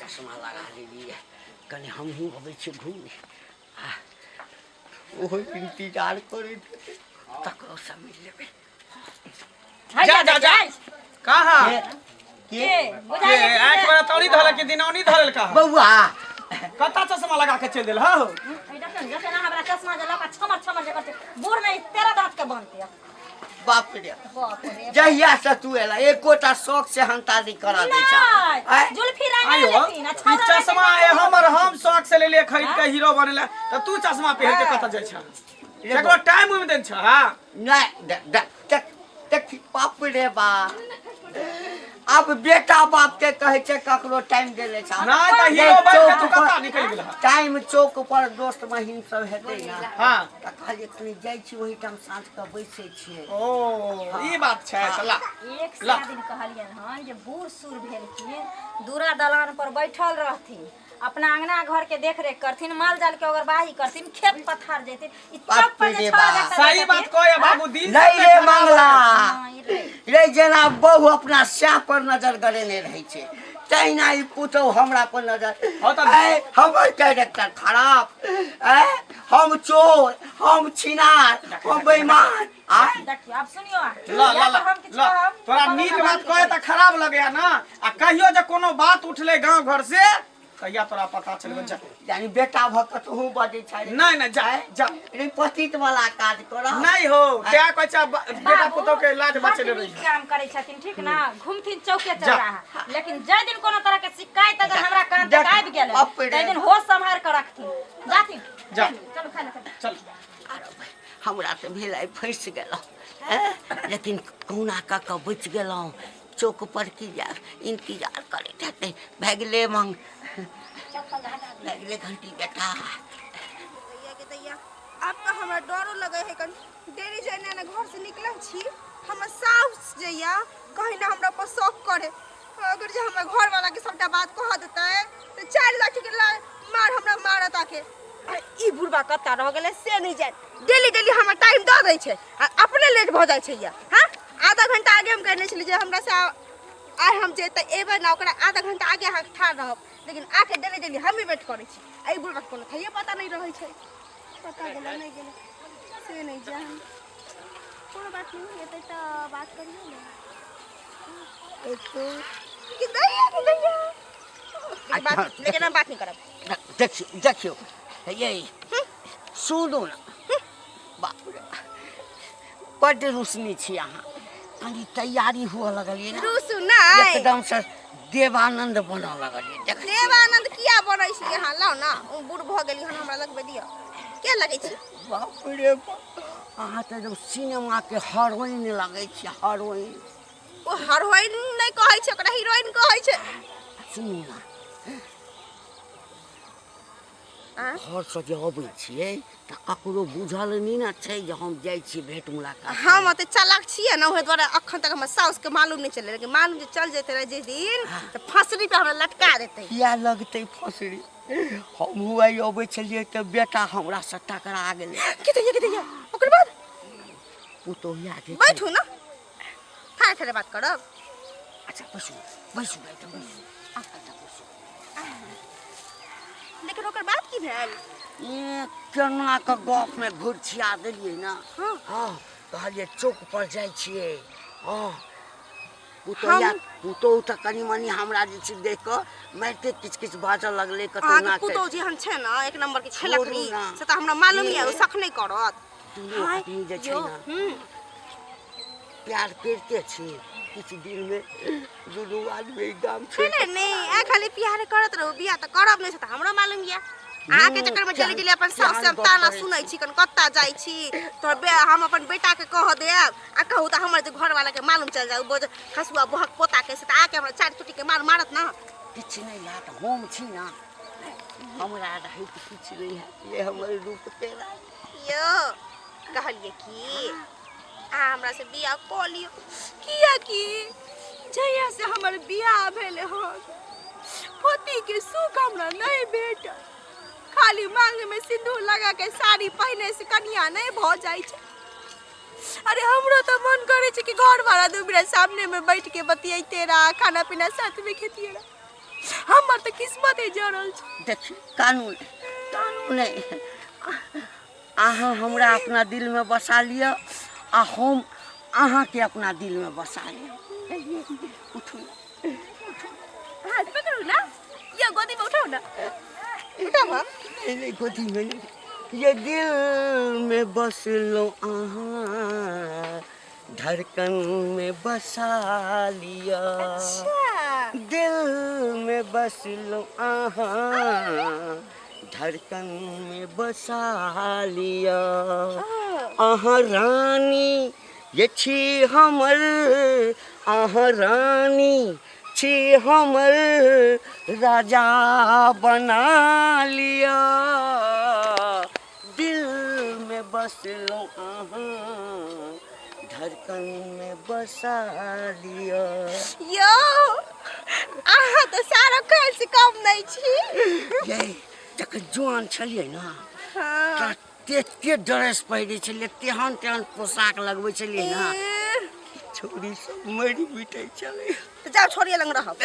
चश्मा लगा लेलियै कनि हमहूँ अबै छी घूमे आ ओहो इंतजार करैत हेतै तकरोसँ मिल लेबै। जा जा जा, कहाँ? के के आँख बड़ा तौरी धरल के दिनौनी धरल कहाँ? बौआ, कत्ता चश्मा लगा के चल देल हो? जखन हमरा चश्मा जे लऽ कऽ छमर छमर जे करतै, बूढ़ में 13 दाँत के बनतै। बाप रे। बाप रे। जहिया से तू एला, एकोटा शौक से हंता नहीं करा दै छा। नहि। आँय? जुल्फी रंगा आयो लेथिन आ ई छौड़ा चश्मा है हमर, हम शौक से ले लिए खरीद के हीरो बनेला, त तू चश्मा पहिर के कतऽ जाइ छ? केकरो टाइम उम देन छ? हां। नहीं, देख देख देख, बाप रे बा, अब बेटा बाप के कहै छै ककरो टाइम देले छ? नहीं त हीरो बन के तू कतऽ निकल गेल? टाइम चौक पर दोस्त महीन सब हेतै ना। हां। तऽ कहलियै कनि जाइ छी ओहिठाम, साँझ के बैसै छियै। ओ, ई बात छै त ला। एक सए दिन कहलियनि हन जे बूढ़ सूढ़ भेलखिन, दूरा दलान पर बैठल रहथिन, अपना अंगना घर के देख रेख करथिन, माल जाल के ओगरबाही करथिन, खेत पथार जेथिन, ई चौक पर जे रे छौड़ा बा। जकाँ सही बात देखथिन, कहे बाबू दिन नहीं रे मंगला। हाँ, ई रे। रे, जेना बहु अपना स्याह पर नजर गड़ेने रहै छै, तहिना ई पुतहु हमरा पर नजर। हाँ तऽ- ऐ, हमर कैरेक्टर खराब, ऐ, हम चोर, हम छिनार, हम बेईमान, आय? देखियौ, आब सुनियौ अहाँ। ला ला या ला तऽ हम किछु ला कहब, तोरा तऽ नीक कहब। बात कहे तऽ खराब लगैया ना, आ कहियो जे कोनो बात उठले गांव घर से, तहिया तोरा पता चलबे। जा। यानी बेटा भऽ कऽ तोहूँ बजै छै? नहीं नहीं, जा जा। रे, पतित वाला काज करऽ नहीं हो, क्या कहै छै, बेटा बाबू, पुतोह के लाज बड्ड बचेले नीक रही। काम करै छथिन, ठीक ना? घुमथिन चौके जा। चौराहा, लेकिन जाहि दिन कोनो तरह के शिकायत अगर हमरा कान तक देख, आबि गेल, बाप रे। ताहि दिन होश सम्हारि कऽ रखथिन। जाथिन। जा। चलू, खाय लए चलू। चल। आरो भाई, हमरा तऽ भेल आइ फँसि गेलहुँ हैं, लेकिन कहुना कऽ कऽ बचि गेलहुँ। चौक पर की जायब, इंतजार करैत हेतै। भए गेलै मंग, भए गेलै घंटी बेटा। दैया के दैया, आब तऽ हमरा डरो लगै है। कन डेली जे एने घर से निकलै छी, हमर साउस जइया कहीं ना हमरा पर शौक करे। अगर जे हमर घर वाला के सबटा बात कह देतै तऽ 4 लाख के मार हमरा मारत आके। अरे, ई बुढ़बा कत्ता रह गेलै से नहि जाय। डेली डेली हमर टाइम दऽ दै छै आ अपने लेट भऽ जाइ छै। या हाँ, आधा घंटा आगे हम कहने छलियै जे हमरा से आइ हम जे तऽ एबै ने, ओकरा आधा घंटा आगे अहाँ ठाढ़ रहब, लेकिन आके डेली डेली हमही वेट करै छी। एहि बुढ़बाके कोनो थैये पता नहि रहै छै, पता गेलै नहि गेलै से नहि जान। कोनो बात नहि, एतै तऽ बात करियौ ने। कि दैया कि दैया, लेकिन बात, लेकिन हम बात नहीं करब। देखियौ देखियौ, ये सुनू ने। बाप रे, बड्ड रुसनी छी अहाँ। कनि तैयारी हुअ लगलियै ने। रुसू नहि। एकदम से देवानंद बनऽ लगलियै, देख। देवानंद किया बनै छी अहाँ? लाउ ने, ओ बूढ़ भऽ गेली हन, हमरा लगबै दिअ। के लगै छी? बाप रे बाप, अहाँ तऽ एकदम सिनेमाके heroine लगै छी, heroine। ओ heroine नहि कहै छै ओकरा, हीरोइन कहै छै। सुनू ने। आँय? घरसँ जे अबै छियै तऽ ककरो बुझल नहि ने छै जे हम जाइ छियै भेंट मुलाकात। हम ओते चालाक छियै ने, ओहि दुआरे अखन तक हमर साउसके मालूम नहि चलै, लेकिन मालूम जे चल जेतै रहै जे दिन, तऽ फँसरी पे हमरा लटका देतै। किया लगतै फँसरी? हमहूँ आइ अबै छलियै तऽ बेटा हमरासँ टकरा गेलै। की दैया की दैया, ओकर बाद? पुतोहिया जे छै- बैठू ने, ठाढ़े ठाढ़े बात करब। अच्छा, बैसू बैसू, एहिठाम बैसू, एहिठाम बैसू। लेकिन ओकर बाद की भेल? ए, केना कऽ गपमे घुरछिया देलियै ने। हँ, कहलियै चौक पर जाइ छियै। हँ, पुतोहिया पुतोहु तऽ कनि मनि हमरा जे छै देख कऽ मारिते किछु किछु बाजऽ लगलै कतौ। अहाँके ना पुतोहु जेहन छै ने, एक नंबर के छै। छोड़ू लकड़ी ना। से तऽ हमरा मालूम यऽ, ओ शक नहि करत। दुनू हाय, आदमी जे छै यौ, ने, प्यार करिते छी, किछु दिनमे दुनू आदमी गाम छै छोड़ि ने। आ खाली प्यार करत रहू, बियाह तऽ करब नहि, से तऽ हमरो मालूम यऽ। अहाँके चक्कर में जल्दी जल्दी अपन सास से हम ताना सुनै छी, कन कत्ता जाइ छी तोहर बे। हम अपन बेटा के कह देब आ कहू तऽ हमर जे घर वाला के मालूम चल जाय, बोझ खसुआ बहक पोता के, से तऽ आके हमरा चारि चुटी के मार मारत ना। किछु नहि हैत, हम छी ना, हमरा रहैत किछु नहि हैत। ये हमर रूप तेरा। यौ, कहलियै की अहाँ हमरा से बियाह कऽ लियौ, कियाकि जहिया से हमर बियाह भेलै हन, पतिके सुख हमरा नहि भेटल। खाली मांगमे सिन्दूर लगा के साड़ी पहिने से कनिया नहि भऽ जाइ छै। अरे, हमरो तऽ मन करै छै कि घर वाला 2 मिनट सामने में बैठ के बतियैते रहा, खाना पीना साथ में खेतिए रहा। हमर तऽ किस्मत जरल छै। देखी कानू नहि, कानू नहि, अहाँ हमरा अपना दिलमे बसा लिअ आ हम अहाँके अपना दिलमे बसा लेब। उठू। हाथ पकड़ू ना, या गोदी में उठाओ ना। उठाओ। नहीं नहीं, गोदी में नहीं, ये दिल में बस लो अहाँ, धड़कन में बसा लिया। अच्छा। दिल में बस लो अहाँ, धड़कन में बसा लिया। अहाँ रानी ये छी हमर, अहाँ रानी छी हमर, राजा बना लिया। दिल में बस लो अहाँ, धड़कन में बसा लिया। यौ, अहाँ तऽ सारा खान से कम नहि छी। ये जखन जुआन छलियै ने, हाँ। तऽ ड्रेस पहिरै छलियै, तेहन तेहन पोशाक लगबै छलियै ने, छौड़ी सब मरि मिटै छलै। तऽ जाउ, छोड़िए लग रहब।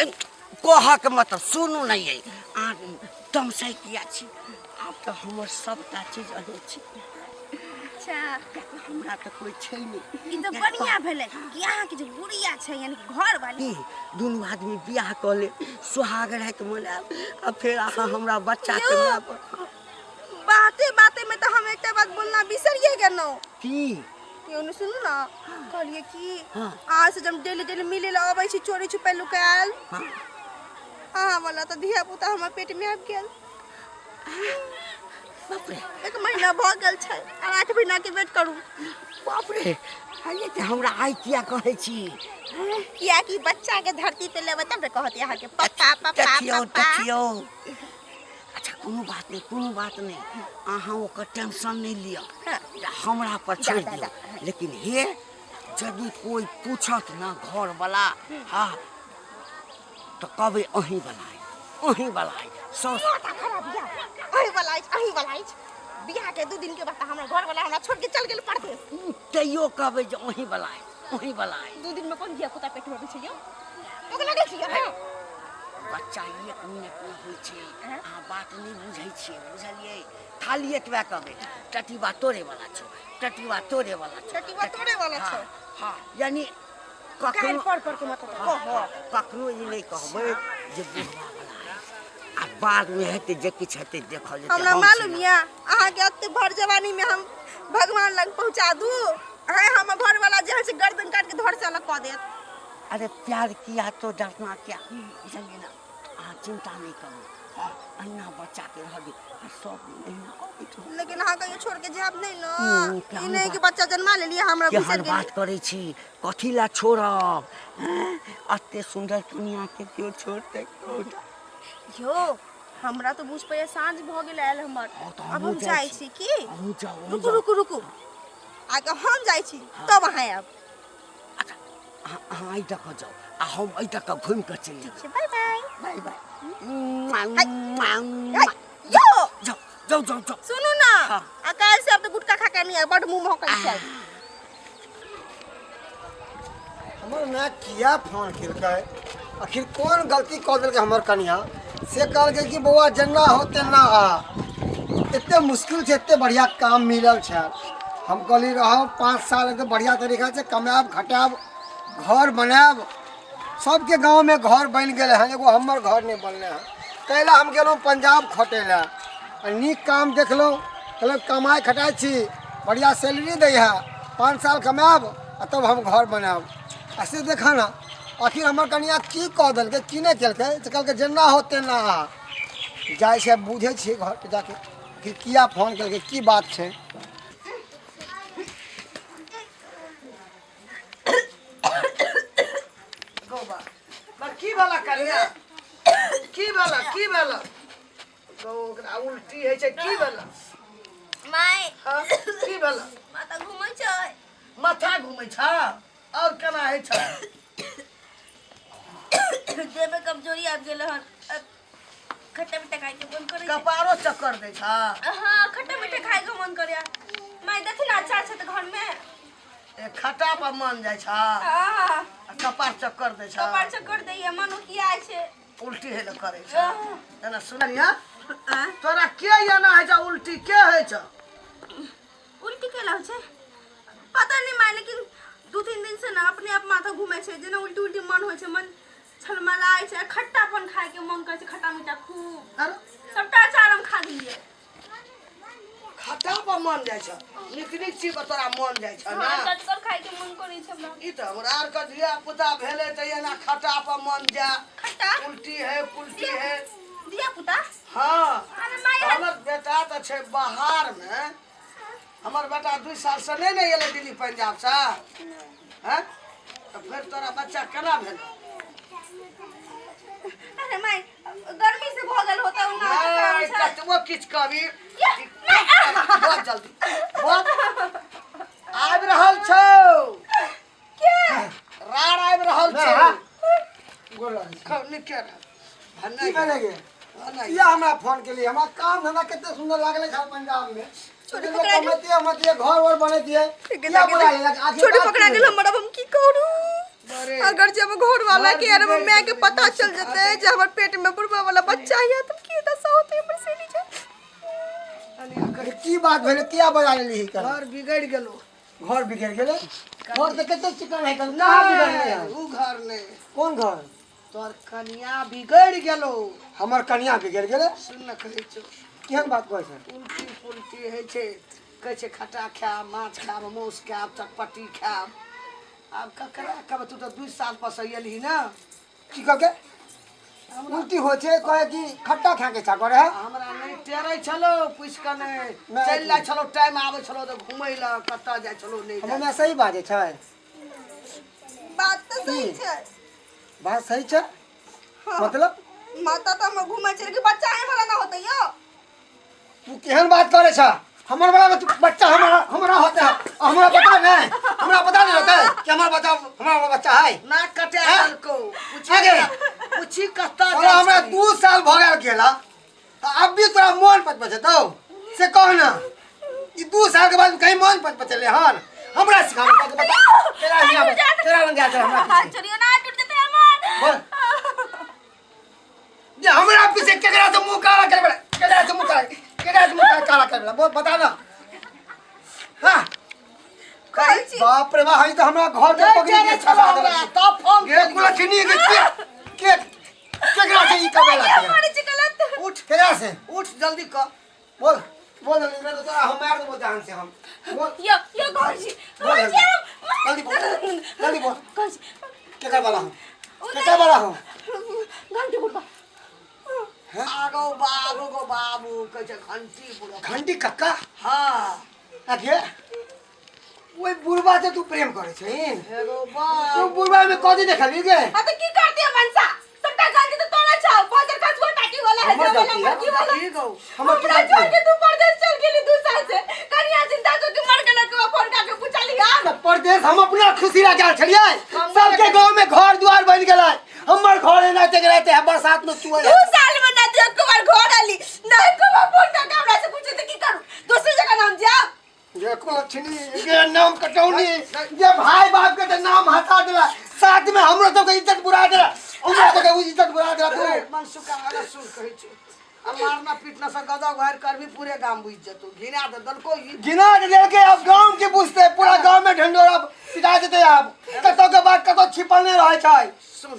कहक मतलब सुनू नहि, ये अहाँ तमसै किया छी? आब तऽ हमर सबटा चीज अहीं छी। अच्छा। हमरा तऽ कोइ छै नहि। ई तऽ बढ़िआँ भेलै कि अहाँके जे बुढ़िया छै, यानी कि घर वाली, की दुनू आदमी बियाह कऽ लेब, सुहाग राति मनायब आ फेर अहाँ हमरा बच्चाके यौ। माय बनब। बाते बाते में तऽ हम एकटा बात बोलना बिसरिए गेलहुँ। की? यौ ने, सुनू ने, कहलियै कि हाँ। अहाँ से जब डेली डेली मिले लए अबै छी चोरी छुपे लुकायल, हाँ। अहाँ वाला तऽ धिया पुता हमर पेट में आबि गेल। बाप रे! एक महीना भऽ गेल छै आ 8 महीना के वेट करू। बाप रे, ये तऽ हमरा आइ किया कहै छी? कियाकि बच्चा के धरती पे लेबै तब ने कहत अहाँके पप्पा पप्पा। देखियौ। पप्पा। देखियौ, अच्छा कोनो बात नहि, कोनो बात नहि, अहाँ ओकर टेंशन नहि लिअ। हाँ। हमरा पर छोड़ि जा, दियौ। लेकिन हे, यदि कोइ पूछत ने घरवला, हाँ, तऽ कहबै अहीं वाला अइ, अहीं वाला अइ सौस। माथा खराब या, अहीं वाला अछि, अहीं वाला अछि। बियाह के 2 दिन के बाद तऽ हमरा घर वाला हमरा छोड़ के चल गेल परदेश। तैयो कहबै जे अहीं वाला अइ, अहीं वाला अइ। 2 दिन में कोन धिया पुता पेट में अबै छै यौ? तोके लगै छै यौ? बच्चा एक मिनट मे होइ छै, अहाँ बात नहि बुझै छियै, बुझलियै? खाली एतबे कहबै, टटिबा तोड़े वाला छौ, टटिबा तोड़े वाला छौ। टटिबा तोड़े वाला छौ। हाँ, यानी काल्हि कखनो पर पर के मत कह। कखनो ई नहि कहबै जे बुढ़वा वाला है, आ बाद मे हेतै जे किछु हेतै देखल जेतै। हमरा हम मालूम छी। या अहाँके एते भर जवानी में हम भगवान लग पहुंचा दू है, हमर घर वाला जे है से गर्दन काट के धर से अलग कऽ देत। अरे प्यार किया तो डरना क्या, बुझलियै ने? अहाँ चिंता नहि करू। हाँ, अहिना बच्चाके रह दियौ आ सब दिन अहिना अबैत रहू। लेकिन अहाँ कहियो छोड़ के जायब नहीं ना? केहन ई नहीं कि बात? बच्चा जन्मा लेलिए हमरा केहन बिसरि बात गेलिए। करै छी? कथी लए छोड़ब? हैं? एते सुन्दर दुनियाके केओ छोड़तै कहुटा? यो, हमरा तऽ बुझ पड़ैया साँझ भऽ गेल आयल हमर। हाँ, तऽ अब हमहूँ हम जाइ जाइ छी। छी की। अहूँ जाउ, अहूँ रुकू। जाउ। रुकू रुकू, आगे हम जाइ छी तब अहाँ आयब। अच्छा, अहाँ अहाँ एहि दऽ कऽ जाउ आ हम एहि दऽ कऽ घुमि कऽ चलि जेबै। बाय बाय। Bye bye. हाय, यो। जाउ जाउ जाउ जाउ। सुनू ना। हाँ। आ काल्हि से आब तऽ गुटखा खा के नहीं आयब, बड मुँह महकै छै। हमर माय किया फोन केलकै? आखिर कोन गलती कऽ देलकै हमर कनिया से? कहलकै कि बौआ जेना हो तेना आ, एते मुश्किल छै, एते बढ़िया काम मिलल छै। हम कहली रहब 5 साल एकदम बढ़िया तरीका से कमायब खटायब, घर बनायब। सबके गाँवमे घर बनि गेलै हन, एगो हमर घर नहि बनलै हन। ताहि लए हम गेलहुँ पंजाब खटै लए आ नीक काम देखलहुँ। कहलहुँ कमाइ खटाइ छी, बढ़िआँ सैलरी दै है, 5 साल कमायब आ तब हम घर बनायब। आ से देखऽ ने, आखिर हमर कनिया की कऽ देलकै, की नहि केलकै से कहलकै जेना हो तेना आ। जाइ छै, बुझै छियै घरपर जाके कि किया फोन केलकै, की बात छै। गौबा बा, की भेला कनिया? की भेला, की भेला गौ? ओकरा उल्टी होइ छै, की भेला? माय। हाँ, की भेला? माथा घूमै छै। माथा घूमै छ? और केना होइ छ? देह में कमजोरी आबि गेल हन, खट्टा मीठा खाय के मन करै छै। कपारो चक्कर दै छ? हाँ, खट्टा मीठा खाय के मन करे। माय, देखी ना, अच्छा छै तऽ घर में। ए, खट्टा पर मन जाइ छ? हाँ। आ कपार चक्कर दै छ? कपार चक्कर दैया, मन उकिया छै। उल्टी हेले करै छै एना सुनलिया तोरा के एना होइ छै उल्टी के होइ छै उल्टी केला होइ छै पता नहीं माय लेकिन 2-3 दिन से ना अपने आप माथा घूमै छै जेना उल्टी उल्टी मन होइ छै मन छलमलाय छै खट्टापन खाय के मन करै छै खट्टा मीठा खूब अरे सबटा अचार हम खा गेलियै खट्टा पर मन जाइ छै नीक नीक चीज पर तोरा मन जाइ छै ना हाँ चटकर खाय के मन करै छै हमरा ई तऽ हमरा आरके धिया पुता भेलै तऽ एना खट्टा पर मन जा खट्टा उल्टी है पुल्टी है धिया पुता हाँ अरे माय हमर बेटा तऽ छै बाहरमे हमर बेटा 2 साल से नहि ने एलै दिल्ली पंजाब से हैं तऽ फेर तोरा बच्चा केना भेलै अरे माय गर्मी से भऽ गेल होता ना नहि कतबो किछु कभी बहुत जल्दी बहुत आबि रहल छौ के राड़ आबि रहल छौ गोर लागै छी। खाउ नीके रह की भेलै गे किया हमरा फोन केलियै हमरा काम धंधा कते सुंदर लागलै छल पंजाब में छोरी पकड़ा गेल। कमैतियै उमैतियै घर वर बनैतियै किया बोला लेलक आखिर छोरी बात पकड़ा की गेल भेलै? हमर अब हम की करू अरे अगर जब घर वाला के यार घर माय के पता बिगड़ि चल गेलै। जेतै जे हमर पेट में बुढ़वा वाला बच्चा है तब की दशा होतै हमर से नहीं अरे की बात भेलै किया बजा लेली कर घर बिगड़ि गेलो घर बिगड़ गेलै घर तऽ कते चिकन है कन कहाँ बिगड़लै हन? उ घर नहि कोन घर तोहर कनिया बिगड़ि गेलो हमर कनिया बिगड़ गेलै सुन न कहै छौ केहन बात कहै छै उल्टी पुल्टी होइ छै कहै छै खट्टा खायब माछ खायब मासु खायब चटपटी खायब आब ककरा कहबै तू तऽ 2 साल पर से एलही ने की कहके उल्टी होइ छै कहे कि खट्टा खाके इच्छा करे है हमरा नहि टेरै छलो पूछि कऽ नहि नहि। चलि जाइ छलो टाइम आबै छलो तऽ घुमै लए कतऽ जाइ छलो नहि हमर जाइ माय सही बाजै छै बात तऽ सही की? छै बात सही छै हाँ। मतलब माता तऽ हमर घुमै छै लेकिन बच्चा है वाला ना होतै यौ तू केहन बात करे छ हमर वाला बच्चा हमरा हमरा होते है हमरा पता नहीं हमरा पता नहीं होता है कि हमारा बच्चा हमारा वाला बच्चा है नाक कटा हैं? देलकौ पूछी आगे। पूछी कतऽ तोरा जाइ हमरा छही? 2 साल भऽ गेल गेला आ अब भी तोरा मोन पचपचेतौ से कह ना ई 2 साल के बाद कहीं मोन पचपचेले हन हमरा सिखाबै के बता तेरा हिया तेरा लंग जा हमरा हाथ छोड़ियो ना टूट जेतै हमर बोल जे हमरा पीछे केकरा से मुंह काला करबे केकरा से मुंह काला केकरा से मुंह काला करबे बोल बता ना हां कहै छी बाप रे बा हई तो हमरा घर के नहि पगड़ी टेरै के छलो छला हमरा देलक तब फोन गे कुलछनी के के के केकरा से ई कबेला क्या मारै छी गलत उठ केकरा से उठ जल्दी कह बोल बोल जल्दी नहीं तो तोरा हम मार देबो जान से हम बोल यो यो कहै छी बोल कहै छी हम जल्दी बोल जल्दी बोल कहै छी केकर वाला हम केकर वाला हम घंटी बुढ़बा आगो बाबू गो बाबू कहै छै घंटी बुढ़बा घंटी कक्का हाँ अगे ओहि बुढ़बा से तू प्रेम करै छहिन एगो तू बाबू बुढ़बा में कथी देखली गे आ तो की करती है मनसा सबटा गलती तो तोरा छौ बजर खसुआ टाटी वाला है हमर जो वाला गलती है? मुर्गी वाला की गौ हमर की हमरा गलती छोड़ है? के तू परदेश चल गेली 2 साल से कनिया जिंदा जो के मर गेल के फोन का के पूछली हां तऽ परदेश हम अपना खुशी ला गेल छलियै सबके गांव में घर द्वार बनि गेलै हमर घर एना चेक रहते है बरसात में चुअल 2 साल में ना दियो के बार घर आली नहीं को फोन का के हमरा से पूछे त की करू दूसरी जगह नाम जा ये कुलक्षणी ये नाम कटौनी ये भाई बाप के तो नाम हटा देला साथ में हमरो सबके इज्जत बुरा देला हमरा सबके उ इज्जत बुरा देला तू मनसुखा अलग सुन कहै छै आ मारना पीटना से गदा घर करबी पूरे गाम बुझि जेतौ घिना दे देलको ई गिना के देलके अब गांव के पूछते पूरा गांव में ढंढोरा पिटा देते आब कतौ के बात कतौ छिपल नहीं रहे छै सुन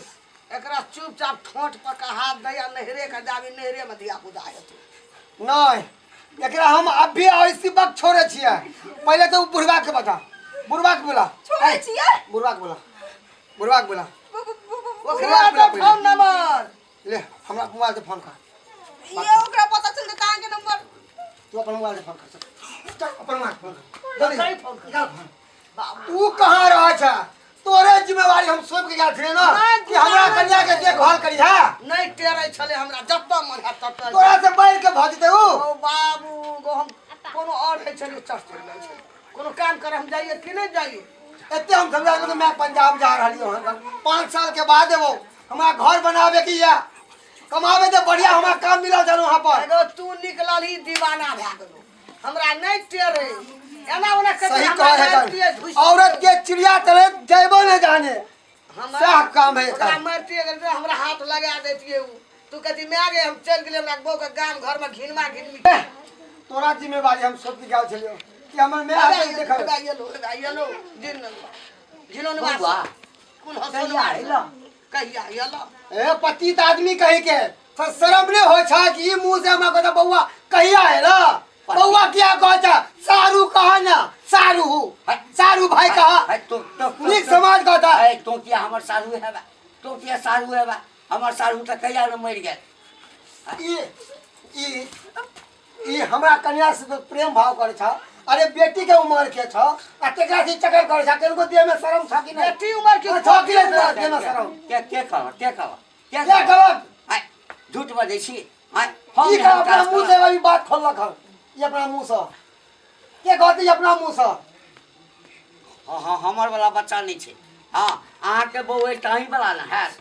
एकरा चुपचाप ठोंठ पर के हाथ दे आ नहरे के जाबी नहरे में धिया पुता हेतौ नहीं एकरा हम अब भी और इसी वक्त छोड़े छियै पहले तो उ बुढ़वा के बता बुढ़वा के बोला छोड़े छियै बुढ़वा के बोला बुढ़वा के बोला ओकरा दे फोन नंबर ले हमरा मोबाइल से फोन कर ये ओकरा पता चल जेतै अहाँके नंबर तू अपन मोबाइल से फोन कर चल चल अपन मोबाइल से फोन कर जल्दी कहीं फोन कर। निकाल फोन बाबू तू कहाँ रह छ तोरे जिम्मेवारी हम सौंप के गेल छलियै ना नहीं, कि हमरा कन्या के देखभाल करी है नहीं टेरै छलै हमरा जतऽ मन हैत ततऽ तोरा से बढ़ के भऽ जेतै उ ओ बाबू गो हम कोनो और होइ छलै चट चलि जाइ छलै कोनो काम करे हम जाइए कि नहीं जाइए एते हम समझा देलहुँ मैं पंजाब जा रहली हूँ 5 साल के बाद एबो हमरा घर बनावे के या कमावे दे बढ़िया हमरा काम मिलल छल वहाँ पर एगो तू निकलल ही दीवाना भए गेलो हमरा नहीं टेरे एना ओना कते सही हमरा कहे नहीं है टेर, घुसि औरत के चिड़िया तरह जैबो नहीं जाने सएह काम है ओकरा एकर। मरतियै अगर तऽ हमरा हाथ लगा दैतियै उ। तू कहती माय गे हम चलि गेलियै हमरा बहू के गाम घर में घिनमा घिनमी। तोरा जिम्मेवारी हम सोच के गेल छलियौ कि हमर माय हाथ देखल। येलो येलो जिन घिनौनवा बौआ कुन कहिया हसनवा अयलह? कहिया येलो ए पतित आदमी कही के शर्म नहीं होइ छै कि ई मुंह से हमरा कहता बौआ कहिया एला बौआ किया कहै छै सारू कह ना सारू सारू भाई कह है तो तो नीक समाज कहता है तो किया हमर सारू हेबा तो किया सारू हेबा हमर सारू तऽ कहिया ने मरि गेल। ई ई ई हमरा कन्या से तो प्रेम भाव करे छ। अरे बेटी के उम्र के छ आ तेकरा से चक्कर करे छ, केनको देह में शर्म छ कि नहीं? बेटी उम्र के छ कि नहीं तोरा देह में शर्म? के के कहब के कहब के के कहब? आय झूठ बजै छी आय हम ई का अपना मुंह से अभी बात खोललक हन ई अपना मुंह से के कहती अपना मुंह से? हाँ हाँ हमर वाला बच्चा नहीं छै। हाँ अहाँके बहू अछि तऽ अहीं वाला ने हैत।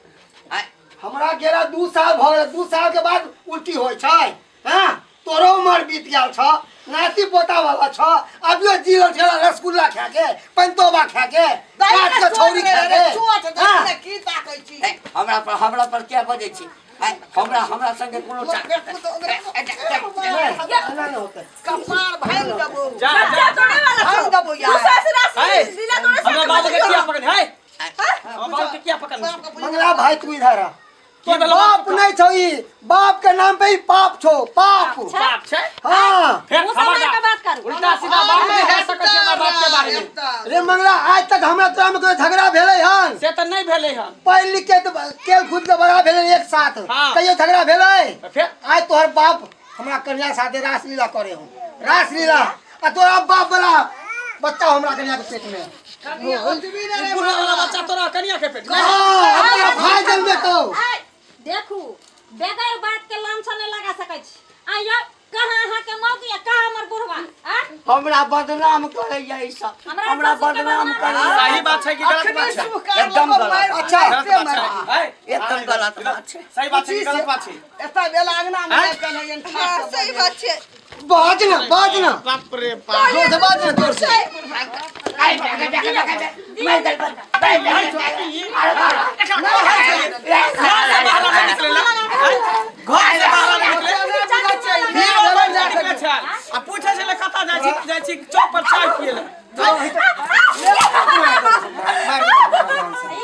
आय हमरा गेला 2 साल भऽ गेल, 2 साल के बाद उल्टी होइ छै। हाँ तोरो उमर बीत गेल छ, नाती पोता वाला छ, अभियो जीरो छेला रसगुल्ला खा के पंतोबा खा के रात के छौरी खा के। चोट हाँ। देखने की ताकै छी? ए, हमरा पर क्या बजै छी? आय, हमरा हमरा संगे कोनो चा- एना नहि होतै। कपार भांग देबो। जा बच्चा जा तोड़े वाला छौ। भांग देबो यार। तू सास रास है। लीला तोड़े हमरा साथ बाबू के बजै किया छौ। पकड़ है? हमरा बाबू के किया पकड़? मंगला भाई तू इधर आ। की भेलौ? बाप नहीं छौ ई, बाप के नाम पे ही पाप छौ, पाप। पाप छै? हाँ। फेर मुसलमान के बात करू। उल्टा सीधा बात नहीं है सकै छै हमरा बाप के बारे में। रे मंगला आज तक हमरा तोरा में कोई झगड़ा भेलै हन? से तऽ नहीं भेलै हन। पढ़ लिख के तऽ खेल कूद के बड़ा भेलै एक साथ। हाँ। कहियो झगड़ा भेलै? तऽ फेर? आज तोहर बाप हमरा कन्या साथे रासलीला करे हूँ, रासलीला, आ तोरा बाप वाला बच्चा हमरा कन्या के पेट में। ई बुढ़ा वाला बच्चा तोरा कनिया के पेट में? हाँ, अपना भाई जन्मे तो। आय, देखू बगैर बात के लामछा नहीं लगा सकै छी। आइयो कहाँ अहाँ के मौगी आ कहाँ हमर बुढ़वा? आ? हमरा बदनाम करैया ई सब, हमरा हमरा ससुर के बदनाम बदनाम करैया। सही बात छै कि गलत बात छै? एकदम गलत। अच्छा। गलत बात छै। है? एकदम गलत बात छै। सही बात छै कि गलत बात छै? एतऽ बेला अंगना में आँय? आबि कऽ नहि हाँ सही बात छै। बाज ना, बाज ना। बाप रे बाप। जोर से बाज ना, जोर से। आइ, बैग, बैग, बैग, बैग, मारि देल पर, बैग, बैग, बैग। एकरा घर से बाहर नहि निकलेला। घर से बाहर नहि निकले। हीरो बनि जाय निकले छै। आ पूछै छै ले कतऽ जाइ छी? जाइ छी चौक पर चाय पियै लए। ई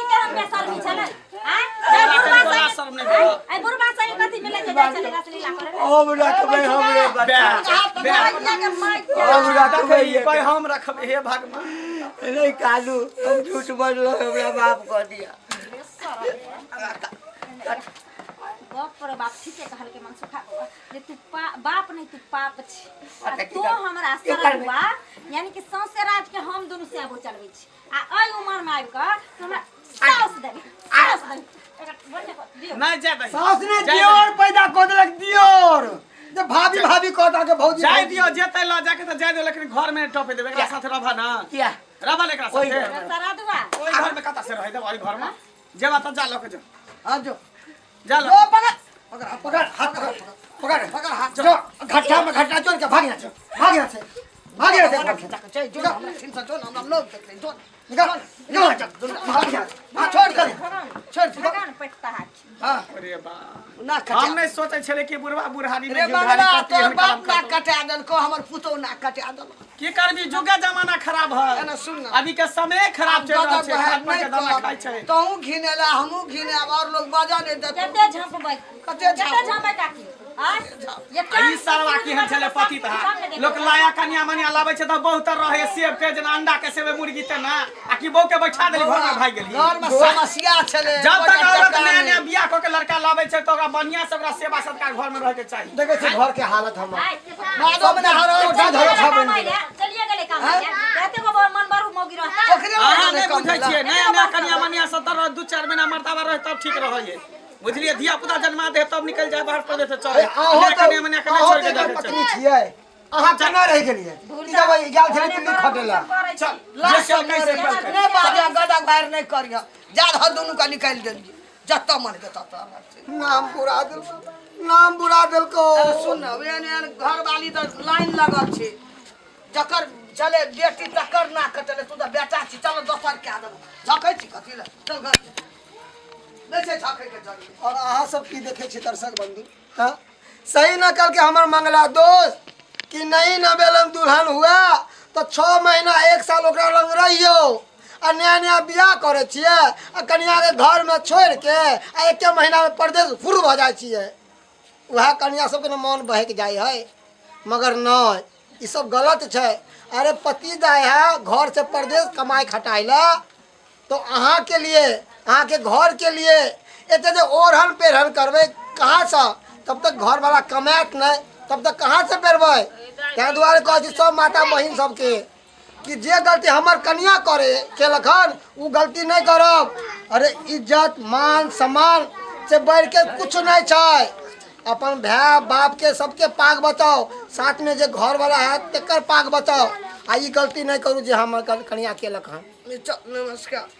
के हम बेशर्मी छलै? आँय? जे बुढ़वा तोरा संगे- शर्म नहि भेलौ? आँय, बुढ़वा संगे कथी मिलै छै? जाइ छलै रासलीला करे लए। हम रखबै हमरे बच्चा, बे, बे। भैया के माइक के हम रखबै। कहै हम रखबै हे भगवान। नहीं कालू, हम झूठ बोललो, हमरा माफ कर दिया। बाप रे बाप, ठीके कहलकै मनसुखा बौआ जे तू बाप नहीं तू पाप छी। आ अच्छा, तू की कर- हमरा की करबै? सरदुआ यानी कि सौंसे राज के हम दुनू सेबो चलबै छी आ एहि उमर में आबि कऽ तू हमरा साउस देबी, साउस देबी। एकरा बढ़िआँ कऽ दियौ। नहि जाय दही। सास ने जाय दियोर पैदा कऽ देलक, दियोर जे भाभी भाभी कहता के भौजी जाय भौजी। दियौ, जेतै लऽ जाके तऽ जाय दियौ, लेकिन घर में टपे देबै एकरा साथे रहबा ना। किया? रहबा ने एकरा ओहि साथे? घर में। सरदुआ ओहि घर में कतऽ से रहै देबै? ओहि घर में जेबा तऽ जा लऽ के जा। हाँ जो जा लऽ। जो पकड़ पकड़ पकड़ हाथ, पकड़ पकड़ पकड़ हाथ। जो घट्टा में घट्टा जोड़ के भाग यहाँ से, भाग यहाँ से, भाग यहाँ से, भाग यहाँ से। जो हमरा ठीन से जो हमरा लोग देखले जो निकल निकल भाग यहाँ से, भाग, छोड़ कर छोड़ दे। भगवान पेटता हाथ। हाँ अरे बाप, ना कटा। हम नहीं सोचै छलै कि बुढ़वा बुढ़ारी में रे घिउघारी मंगला करती, तोर एहन बाप काम ना करतौ। कटा देलको, हमर पुतोह ना कटा देलको। की करबी, जुगे जमाना खराब है। एना सुन ना। अभी के समय खराब चल रहल छै, खाद पर के दाना खाइ छै। तहूँ घिनेला हमहूँ घिनेब और लोग बाजा नहीं देतौ। कते झंपबै? कते कते झंपबै? झंपबै काकी? आँय? आ ई सरवा केहन छलै पति तहार? लोक लाया कनिया मनिया लाबै छै तऽ बहुत रहै सेब के जेना अंडा के सेबे मुर्गी तेना, आ कि बहू के बैठा देली घर में भागि गेली। घर में समस्या छलै। जब तक गोटा औरत टका नया नहि। नया बियाह कऽ के लड़का लाबै छै तऽ ओकरा बढ़िया से ओकरा सेवा सत्कार घर में रहै के चाही। देखै छी घर के हालत हमर। आँय, बादो में नहा रहल उठा धरो खा बनि कमाइ गेलै। लए, चलिए गेलै कमाइ लए। एते गो मन बरू मौगी रहतै। ओकरे अहाँ लग नहि कम बुझै भेलै। छियै, नया नया कनिया मनिया सब तऽ 2-4 महीना मर्दाबा रहै तब ठीक रहै। बुझलियै, धिया पुता जन्मा दे तब निकल जाए बाहर परदेश से चले। अहो नया तऽ कनिया मनिया के नहि अहो छोड़ि तऽ के एकर जाय के पत्नी छै। छियै, अहाँ केना रहि गेलियै? ई जब ई गेल छलै दिल्ली खटै लए। चल, जे केलकै से केलकै। नहि बाजा गदा बाहर नहि करिह, जा रह दुनू के निकालि देलियै, जतऽ मन के ततऽ। नाम बुरा देलको, नाम बुरा देलको। अरे सुन ने, एहन एहन घरवाली तऽ लाइन लगल छै, जकर चले बेटी तकर ना कटले, तू तऽ बेटा छी, चल दोसर कए देबो। झकै छी कथी लए? चल घर, नहि छै झकै के जरूरी। और अहाँ सब की देखै छी दर्शक बंधु? हाँ, सही न कल के हमर मंगला दोस्त कि नहीं नबेलन दुल्हन हुआ तो 6 महीना 1 साल ओकरा लंग रहियो आ नया नया बियाह करै छियै आ कनिया के घर में छोड़ के आ एके महीना में परदेश फुर भऽ जाइ छियै। वएह कनिया सबके ने मन बहक जाइ है, मगर नहीं, ई सब गलत छै। अरे पति जाइ है घर से परदेश कमाइ खटाइ ला तो अहाँ के लिए, अहाँ के घर के लिए एते जे ओढ़न पेढ़न करबै कहाँ से? तब तक घर वाला कमायत नहीं, तब तक कहाँ से पेरबै? ताहि दुआरे कहै छी सब माता बहिन सबके कि जे गलती हमर कनिया करे केलक हन ओ गलती नहीं करब। अरे इज्जत मान सम्मान से बढ़ के कुछ नहीं छै। अपन भाय बाप के सबके पाग बचाओ, साथ में जे घर वाला है तेकर पाग बचाओ आ ई गलती नहीं करू जे हमर कनिया केलक हन। नमस्कार।